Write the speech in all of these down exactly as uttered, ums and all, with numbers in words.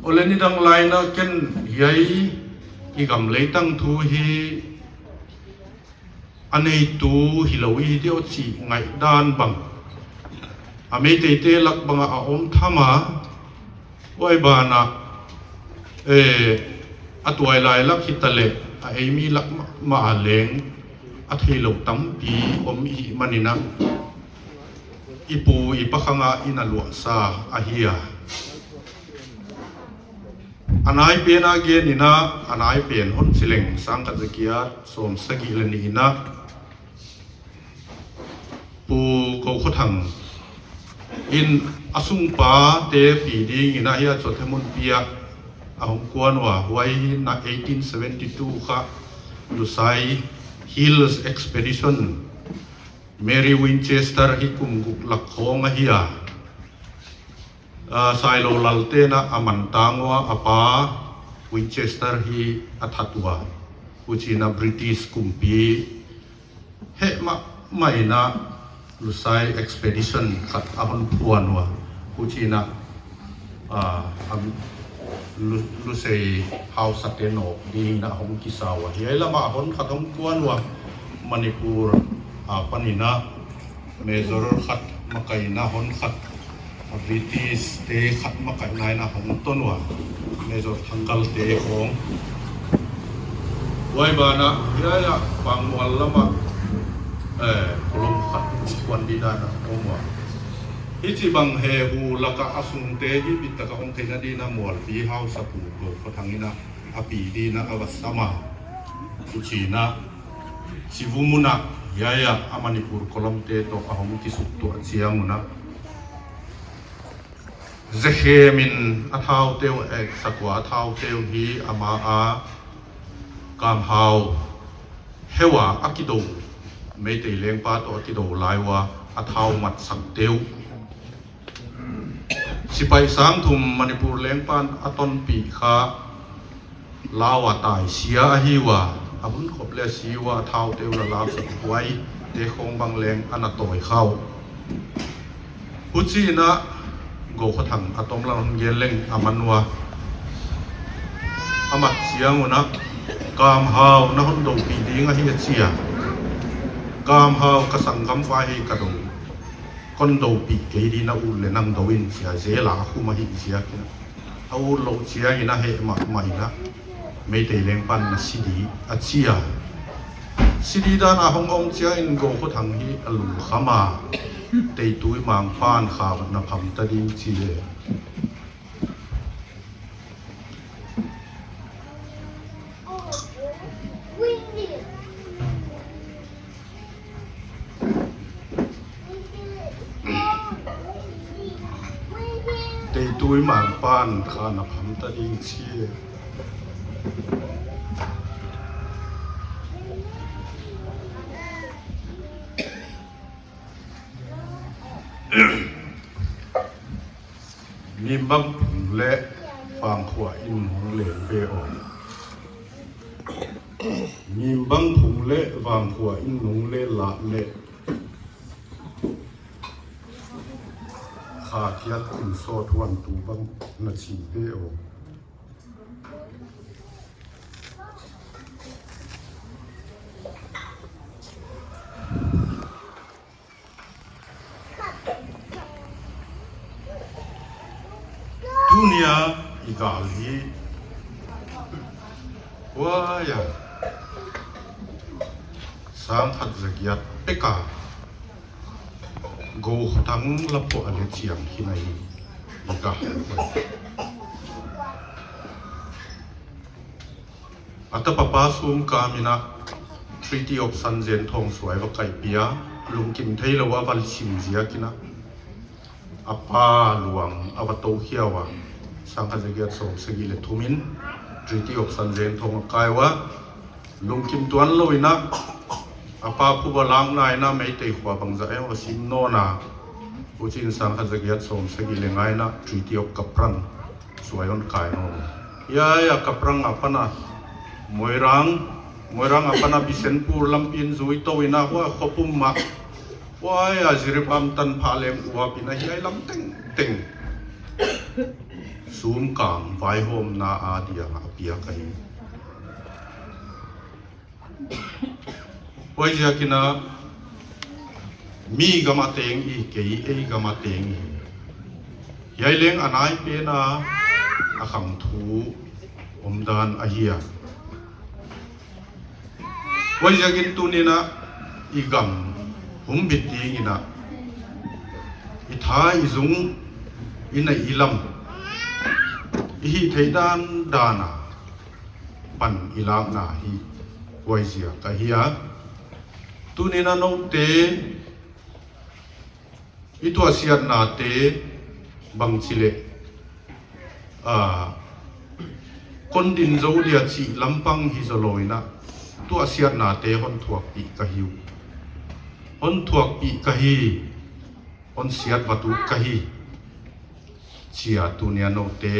Ole, nidang lai in ken hiai i gam leitang thu hi a neitu hilou i hi diam chih ngaihdan bang a Meiteite lak bang ah a om tham a, huai banah, eh, a tuailai lak hitaleh a eimi lak mah, mah a leng a theilou tampi om i hih manin, i pu i pa khang ah i na luahsa ahi a. A nai pen a gen in, a nai pen hon chi leng, sangkhat zagiat sawmsagih leh nih in Pu Gokhothang in a sungpate pi dingin hiai Chawthe Munpi ah a hong kuan ua, huai in eighteen seventy-two kha Lusai Hills Expedition, Mary Winchester hi kum guk lak khawng ahi a. Ah, Sailou Lalte'n a man tang ua, a pa Winchester hi a that ua. Huchiin British kumpi heh mahmah in Lusai Expedition khat a hon phuan ua. Huchiin, ah, am, Lu-, Lusei hausate nawk dingin a hong kisa ua. Hiai lam ah hon khat hong kuan ua. Manipur apan in Major khat makaihna hon khat, a British te khat makaihna in hong ton ua, Major Thangal te khawng. Huai banah, hiai ah Pangmual lam ah, eh, Colombo khat kuan di dan a om ua. Hichibang he hu lak ah a sungte hi bit tak a om theihna dingin Mualpi hausapu Gokhothang in a pi dingin a va sam a. Huchiin Chivu mun ah, hiai ah a Manipur Colombo te toh a hong kisuktuah chiang un, Zekhem in a thaute uh, eh, sakua a thaute uh hi ama a Kamhau heu a a kidou, Meitei lengpa toh a kidou lai ua a thau matsakte uh. Sipai sang thum Manipur lengpan a tonpih kha lau a tai sia ahi ua, a hun khop leh si ua, a thaute uh la lau sak, huaite khawng bang leng ana tawi kha uh. Huchiin Gokhothang a tom lam hon gen leng a man ua. A mat chiang un Kamhau na hon doupih ding ahi a chi a. Kamhau ka sanggampa hi ka dou. Kon doupih kei ding a ut leh nang dou in chi a, jail a khum ahih ziakin. A ut louh chiangin a heh mahmah in Meitei lengpan na si di a chi a. Si di dan a hong om chiangin Gokhothang hi a lungkham a, Teitui Mangpan kha na pham ta ding chi leh. Teitui Mangpan kha na pham ta ding chi. Nimbang phung leh vangkhua in nung leh ve aw. Nimbang phung leh vangkhua in nung leh lah leh. Kha kiat khun sawt huan tu bang na chi ve aw. Tunia i gal hi. Huai a. Sangkhat zagiat pek a. Gokhothang la phuah leh chiang hi na hi. I gal. A tapa pa Sumkam in Treaty of San Zen Thong suai va kaihpih a, lungkim theilou a va sim ziakin a pa luang a va tou khia ua, sangkhat zagiat sawmsagih leh thum in Treaty of San Zen Thong a kai ua, lungkim tuanlou in a pa phuba langna in Meitei khua bangzah em va sim nawn a, huchiin sangkhat zagiat sawmsagih leh nga in Treaty of Kapran suai hon kai nawn. Hiai a Kaprang apan a Moirang, Moirang apan a Bishnupur lampi in zui tou in a, huai khopum mah. Huai a Jiribam tan pha leng uap in a hiai lam tengteng Tumkang vaihawmna a dia a piak ahi. Huaiziakin a mi gam a teng i, kei ei gam a teng i. Hiai leng a nai pen a, a khang thu omdan ahi a. Huaiziakin tuni'n a i gam humbit dingin a, i tha i zung, i neih i lam, i hih theih dandan a pan i lakna hi huaiziak ahi a. Tuni'n a noute, i tuahsiatnate bangchi leh, ah, kon din zou dia chih lampang hi zolo in a, tuahsiatnate hon thuakpih ka hi uh. Hon thuakpih ka hi, hon siat vat uh ka hi, chia tuni'n a noute.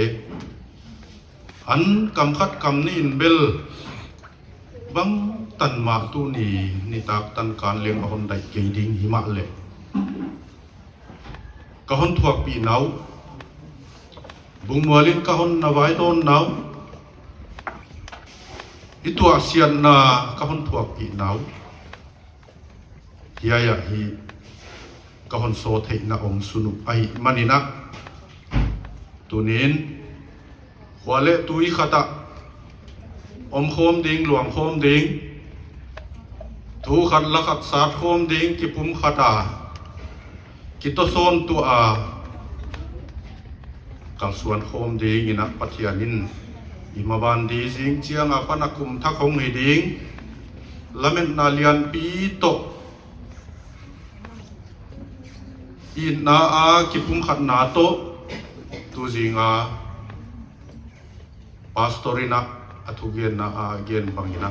An kam khat kam nih in bel bangtan mah tuni nitak tan kan leng a hon daih kei ding himahleh, ka hon thuakpih na uh, bungmual in ka hon na vaidawn na uh, i tuahsiatna ka hon thuakpih na uh. Hiai ahi ka hon sawt theihna om sun uh ahihmanin a, tuni'n khua leh tui khat a om khawm ding, luang khawm ding, thu khat la khat sat khawm ding, kipumkhat a kitosawn tuah a kalsuan khawm dingin a Pathian in i maban di zing chiang a pan a kum thak hong hi ding, lametna lianpi toh, itna a kipumkhatna toh, tu zing a pastor in a, a thugenna a gen bangin a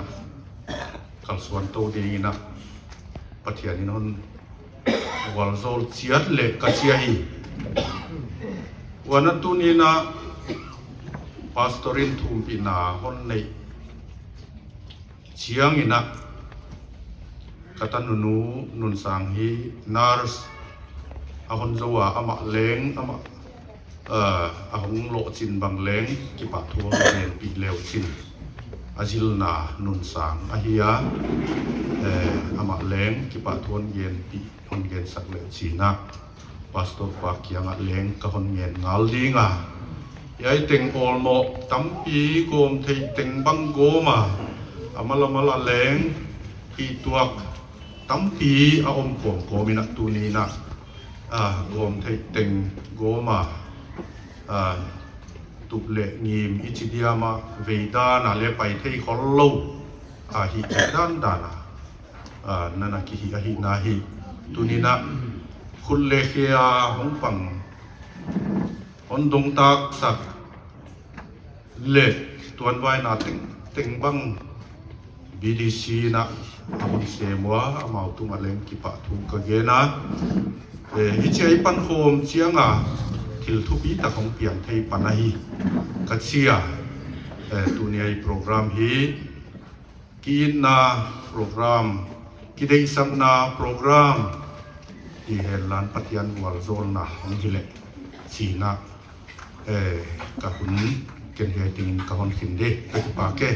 kalsuan tou dingin a Pathian in hon vualzawl chiat leh ka chi ahi. Huan a tuni'n a pastor in thumpihna hon neih chiangin a, ka tanunu Nunsang hi nurse a hon zou a, amah leng, amah, ah, a hong lohchin bang leng kipahthu hon genpih leuchin, a zilna Nunsang ahi a, eh, amah leng kipahthu hon genpih, hon gensak leuchin a, pastor pa kiangah leng ka hon ngen ngal ding a. Hiai teng awlmoh tampi gawm theih teng bang gawm a, a mal a mal a leng hihtuak tampi a om kawmkawm in a tuni'n a, ah, gawm theih teng gawm a, ah, tup leh ngim i chi diam a veidan a leh pai thei khollou a hih theih dandan a, ah, nana kihih ahihna hi. Tuni'n a khut leh khe a hong pang, hon dongtak sak leh tuanvaina tengteng bang B D C in a hon sem ua, amau tungah leng kipahthu ka gen a. Eh, hichi a i pankhawm chiang a thil thupitak hong piang thei pan ahi ka chi a. Eh, tuni a i program hi kiitna program, kideihsakna program hi henla, Pathian vualzawlna hong hi leh chi'n a, eh, ka hun ken hiai tengin ka hon khin di, ka kipak e.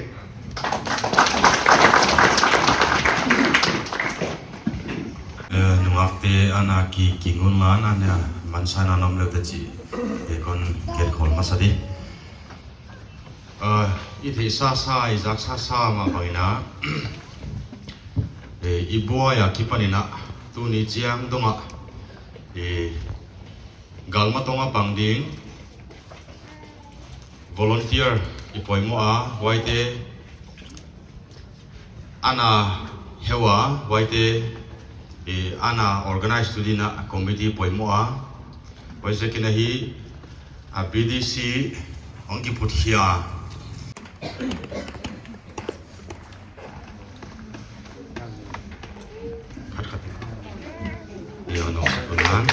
Eh, nungakte ana ki, ki ngun la na nia, mansaina om leh te chi, eh, kon gen khol masa di. Ah, i theihsa sa, i zaksa sa mah bangin a, eh, i buai a kipanin a, tuni chiang dong a, eh, galmatong a pang ding volunteer i poimoh a, huaite ana heu a, huaite, eh, ana organize tu dingin a committee poimoh a, huaiziakin ahi, a B D C hong kiphut khia. Khat khat. Yo no, kunan.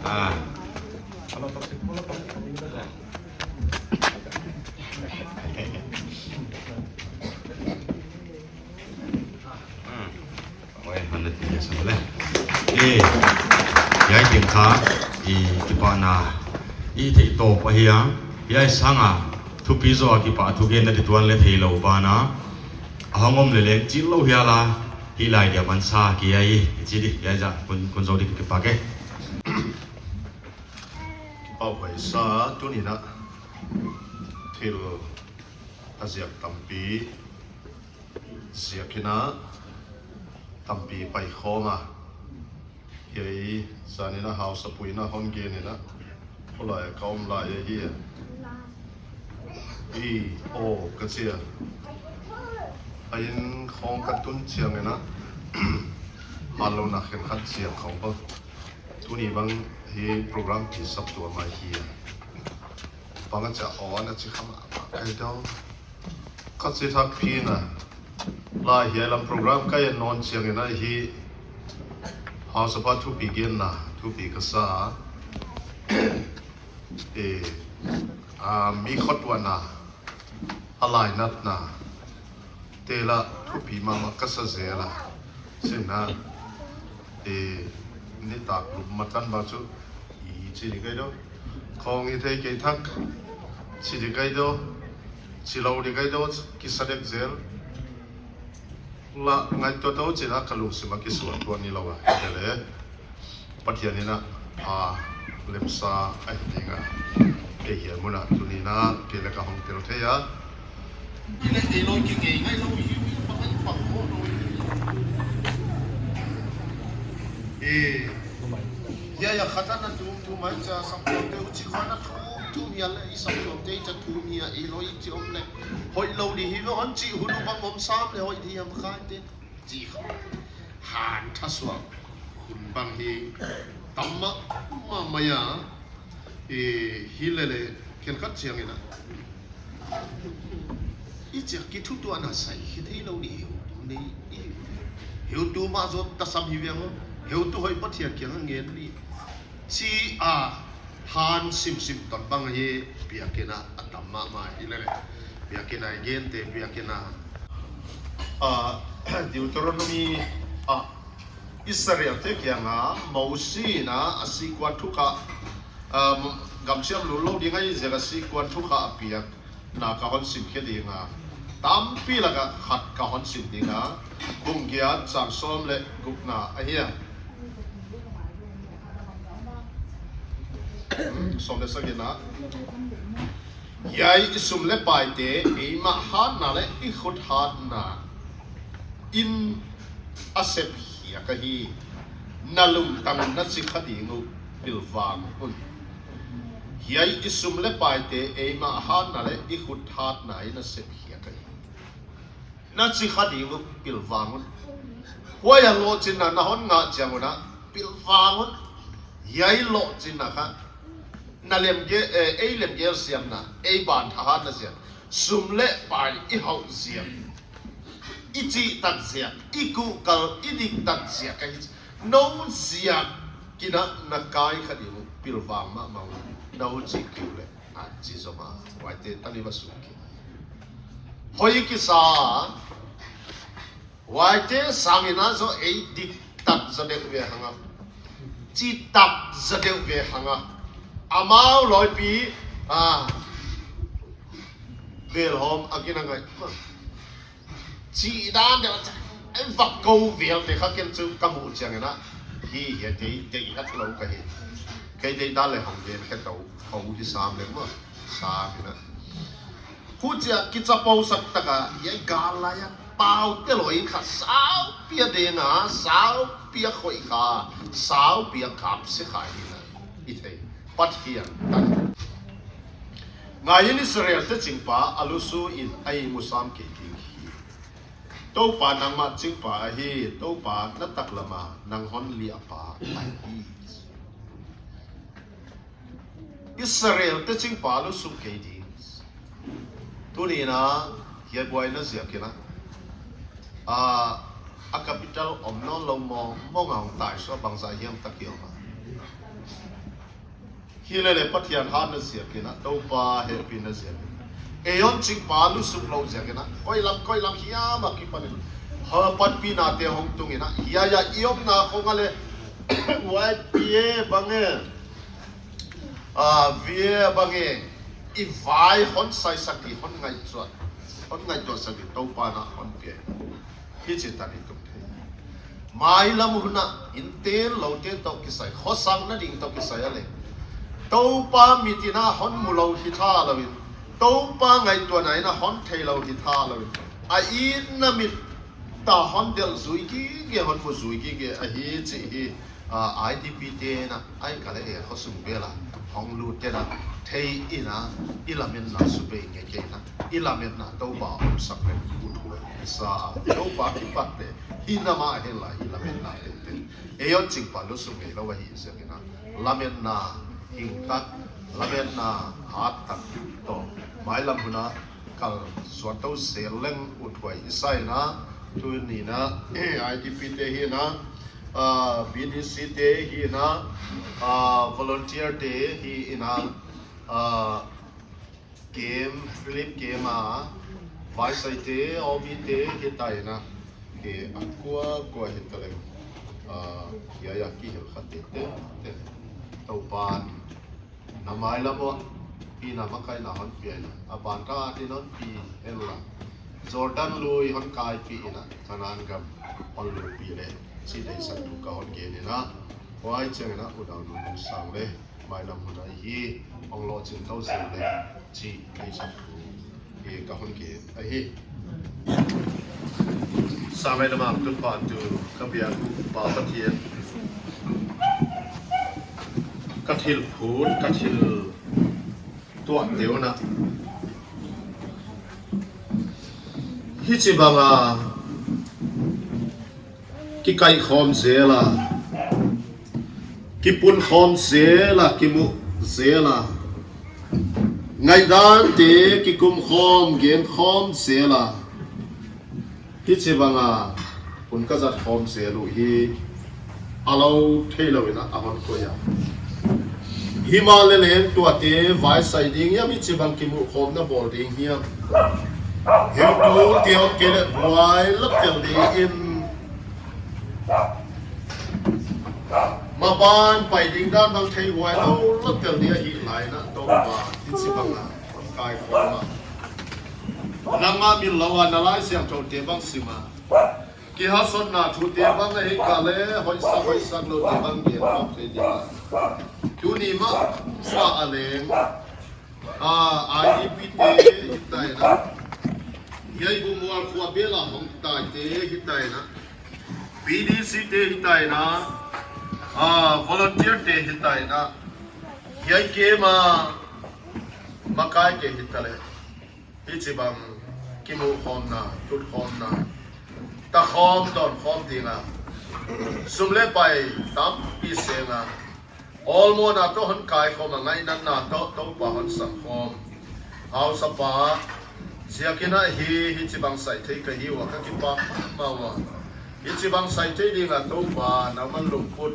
Ah. Eh, hiai teng kha, i kipahna, i theih tawp ahi a, hiai sanga, thupi zaw a kipahthu genna di tuan leh theilou ban a, a hong om leleng chih lou hial a, hi lai dia man sa ki ai, i chi di, hiai zah, kun, kun zou di kipak e. Kipahhuai sa, tuni'n a, thil a ziak tampi, ziak in a, tampi pai khawm a. Hiai, zan in a hausapuina hon gen in a, khulai ka om lai ahi a. I, aw, ka chi a. A inn khawng ka tun chiang in a, hatlouhna khenkhat ziak khawng bang. Tuni bang hi program pi saptuam ahi a. Bang a chia aw na chi kham a kai dau. Ka chi thak phin a. Lai hiai lam program ka en nawn chiang in a hi. Hausapa thupi genna, thupi ka sa. Eh, ah, mi khotuahna, a lainatna. Te la thupi mahmah ka sa zel a. Sin a, eh, nitak lup matan bang chu, i chi di kai dou. Khawng i thei kei thak, chi di kai dou. Chi lou di kai dou, kisa dek zel. La ngaihtuah tou chin a ka lungsim a kisuan tuan ni lou a. Te le. Pathian in a pha lemsa ahi ding a. Ei hiai mun a tuni'n a kei leh ka hong tel thei a. I leh ei loi ki ngei ngai lou hi, i pa ngai pa ho lou hi. Eh, ya, ya, khat a na tum tum mai cha saptuam te uh chi kha na tum tum hial leh i saptuam te i cha tum hia ei loi chi om leh. Hoih lou di hi ve hon chi hun uh bang om sam leh hoih di hiam khai te. Chi kha. Han thasuak hun bang hi tam mahmah mai a. I hi lele khenkhat chiang in a. I chiang kithutuahna sai khe thei lou ni heutu nei. I heutu mah zot tasam hi ve maw. Heutu hoih Pathian kiang a ngen ni. Chi a han simsim ton bang hi biakinn a a tam mahmah hi lele. Biakinn a i gente biakinn a. Ah, Deuteronomy, ah, Israel te kiang a Mosi in a a sikuan thukhah, ah, gamsiam lul lou ding ahi ziak a sikuan thukhah a piak. Na ka hon sim khe ding a. Tampi lak a khat ka hon sim ding a. Bung giat chang sawm leh gukna ahi a. Hmm, sawm leh sagihna. Hiai i sum leh paite, eimah hatna leh i khut hatna in a sep hiak ahi. Na lungtang na chi kha ding uh pilvang un. Hiai i sum leh paite eimah hatna leh i khut hatna in a sep hiak ahi. Na chi kha ding uh pilvang un. Huai a lohchinna na hon ngah chiang un a pilvang un. Hiai lohchinna kha na lemge-, eh, ei lemgel siamna, ei ban thahatna ziak, sum leh pai i hauh ziak, i chih tak ziak, i kuhkal, i dik tak ziak ahi. Nou ziak in a na kai kha ding uh pilvang mahmah uh. Nou chih kiu leh a chi zom a. Huaite tani va suk ki. Hoih kisa. Huaite sang in a zaw ei dik tak zaw deuh ve hang a. Chi tak zaw deuh ve hang a. Amau loipi, ah, belhawm a kin a ngai. Chi dan deuh a, ei vak ko vel te kha ken chu ka muh chiang in a. Hi, hi, te, te i hat lou ka hi. Kei te dan leh hong gen khe tou, hong hi sam leh maw. Sam in a. Huchia kichapo sak tak a, hiai gal lai a, paute loi kha saupi a deng a, saupi a khoih kha, saupi a kap se kha hi na. I thei, Pathian tan. Ngai in Israel te chingpa, a lusu in a i mu sam kei ding hi. Toupa nangmah chingpa ahi, Toupa na taklam a, nang hon liahpa ahi. Israel te chingpa lusuk kei ding. Tuni'n a, hiai buaina ziak in a. A, a capital om nawn lou maw, maw ngau tai so bangzah hiam tak hiam a. Hi lele Pathian hatna ziak in a, Toupa hehpihna ziak in. Ei hon chingpa lusuk lou ziak in a. Koi lam, koi lam hiam a kipan in. Ha panpihna te hong tung in a. Hiai a i omna khong a leh. YPA bang e, ah, VA bang e, i vai hon saisak di, hon ngaihtuah, hon ngaihtuahsak di Toupa'n a hon pia. Hichi tan i tup thei. Mailam hun a, innten louten toh kisai, khosakna ding toh kisai a leh, Toupa mitin a hon mu lou hi thalou in, Toupa ngaihtuahna in a hon theilou hi thalou in, a itna mit a hon delh zui gige, hon mu zui gige ahi chih hi, ah, IDP te'n a, ahihkeileh e khosung vel a hong lut te'n a thei in a, i lametna suk bei ngeikei in a, i lametna Toupa omsak leh uthuai i sa a, Toupa kipat leh hi na mah hen la, i lametna tengteng ei hon chingpan lua suk ngeilou ahi ziakin a, lametna hing tak, lametna hat tak toh mailam hun a kalsuan tou zel leng uthuai i sa in a, tuni'n a, IDP te hi'n a, ah, BDC te hi'n a, ah, volunteer te hi'n a, ah, camp, relief camp a, vaisai te, OB te hita in a, ke a kuakua hita leh, ah, hiai a kihel kha tengteng, Toupa'n na mailam uah hihna makaihna hon pia in a, a ban ta a din hon pi hen la, Jordan lui hon kaipih in a, Kanaan gam hon lutpih leh, chih deihsaktu ka hon gen in a, huai chiang in a U Dau Nunung sang leh mailam hun a hi hong lohching tou zel leh chih deihsaktu e ka hon gen ahi. Sa mailam a tun pa tu ka biak uh Pa Pathian, ka thil phun, ka thil tuah deuh na, hichibang a kikaihkhawm zel a, kipunkhawm zel a, kimuh zel a, ngaihdante kikumkhawm, genkhawm zel a, hichibang a hun ka zatkhawm zel uh hi a lou theilou in a hon koih a. Himahleh leng tuate vaisai ding hiam, hichibang kimuhkhawmna bawl ding hiam, heutute hon kei leh buai lou tel ding in, maban pai ding dan bang thei huai lou lou tel ding ahi lai in a, Toupa, hichibang a hon kaikhawm a, nangmah min lou a na Laisiangthoute bang sim a, kihasotna thute bang ahihkeileh hoihsak hoihsak loute bang gen khawm thei ding a, tuni mah a leng, ah, IDP te hita in a, hiai Bungmual khua vel a hong taite hita in a, BDC te hita in a, ah, volunteer te hita in a, hiai camp a makaite hita leh, hichibang kimuhkhawmna, tutkhawmna, takhawm dawnkhawm ding a, sum leh pai tampi seng a, awlmohna toh hon kaikhawm a, ngaihnatna toh Toupa hon sankhawm, hausapa ziakin a hi, hichibang sai thei ka hi ua, ka kipak mahmah ua. Hichibang sai thei ding a Toupa nangman lungput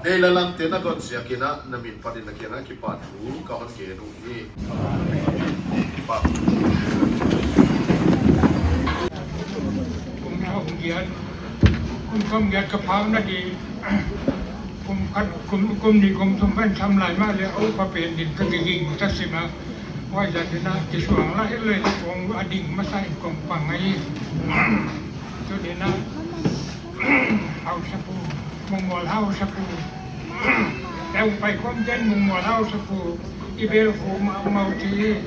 nei leh lamte na gon ziakin a, na min panin na kiang a kipahthu ka hon gen uh hi. Kum sawmgiat, kum sawmgiat ka phak na di, kum khat, kum, kum nih, kum thum pen tham lai mahleh, a upa pen din ka kiging ta sim a. Huai zat in a kisuang lai leh kong a ding masa in kong pang ahi. Tuni'n a hausapu, Bungmual hausapu, e hong paikhawm ten Bungmual hausapu i bel khu mahmah uh chi.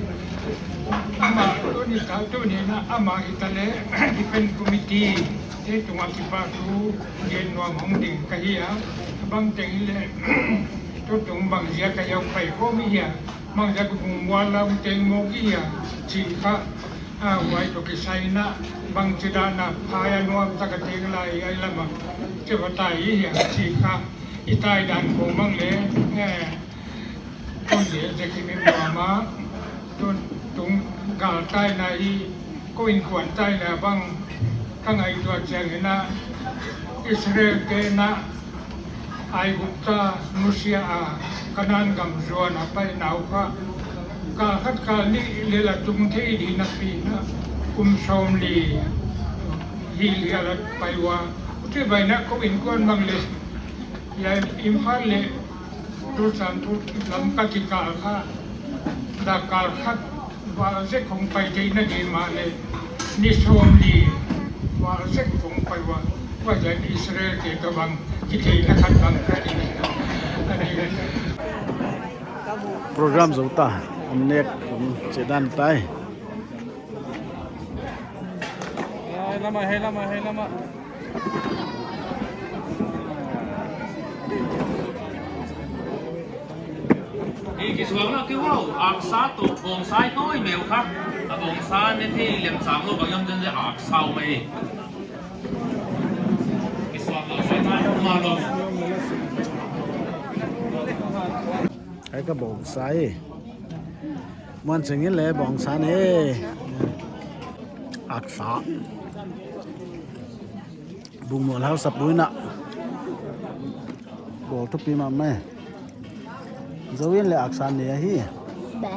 Amah tuni ta, tuni'n a amah hita leh defense committee te tung a kipahthu gen nuam hong ding ka hi a. Bangteng hileh, tutung bang ziak a hong paikhawm i hia, bang ziak a Bungmual lam teng mawk i hia, chih kha, a, huai toh kisai in a, bangchidan a phai a nuam tak a teng lai hiai lam a, che va tai i hia, chih kha i tai dan khawng bang leh, eh, tun leh zek i mi muam a, tun tung gal taina hi, kou innkuan taina bang ka ngaihtuah chiang in a, Israel te'n a Aigupta nusia a, Kanaan gam zuan a paina uh kha, kal khat kal nih lel a tung thei di napi in a, kum sawmli hi lel a pai ua. Huchibang in a kou innkuan bang leh Imphal leh Churachandpur lam ka kikal kha, dak kal khat val zek hong pai theihna di mahleh, ni sawmli val zek hong pai ua, huaiziakin Israel te tobang kitheihna khat bang ka hi. Program zou ta, om nek, om chedan tai. Hei lamah, hei lamah, hei lamah. Hei kisuang lou ki hou, aksa toh bawngsa i koi meuh kha. A bawngsa ne thei lem sang lou bang hiam, zen zen aksa uh mai. Kisuang lou, suang lou, ma lou. Hei ka bawngsa e. Muan chengin leh bawngsa ne. Aksa. Bungmual hausa puina. Bawl thupi mahmah. Zou in leh aksa ne ahi. Bæ.